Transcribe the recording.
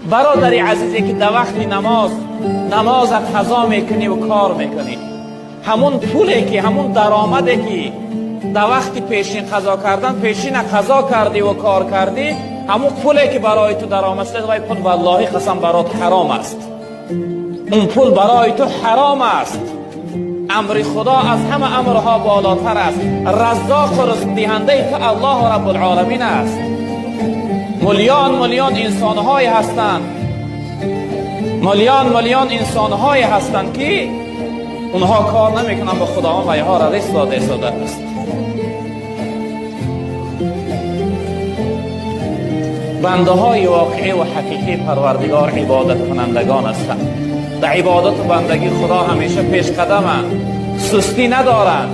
Бародари азизе ки дар вақти намоз намозат қазо мекунӣ ва кор мекунӣ, ҳамун пуле ки, ҳамун даромаде ки дар вақти пешин қазо кардан пешина қазо кардӣ ва кор кардӣ, ҳамун пуле ки барои ту даромад шуда, вай пул валлоҳи қасам барот ҳаром аст. Он пул барои ту ҳаром аст. Амри Худо аз ҳама амрҳо болотар аст. Раззоқу ризқдиҳандаи ту Аллоҳу Раббулъоламин аст. Миллион миллион инсонҳое ҳастанд, миллион миллион инсонҳое ҳастанд, ки онҳо кор намекунанд, ба Худованд вайҳоро ризқ дода истодааст. Бандаҳои воқеӣ ва ҳақиқии Парвардигор ибодаткунандагон ҳастанд. Дар ибодату бандагии Худо ҳамеша пешқадаманд, сустӣ надоранд.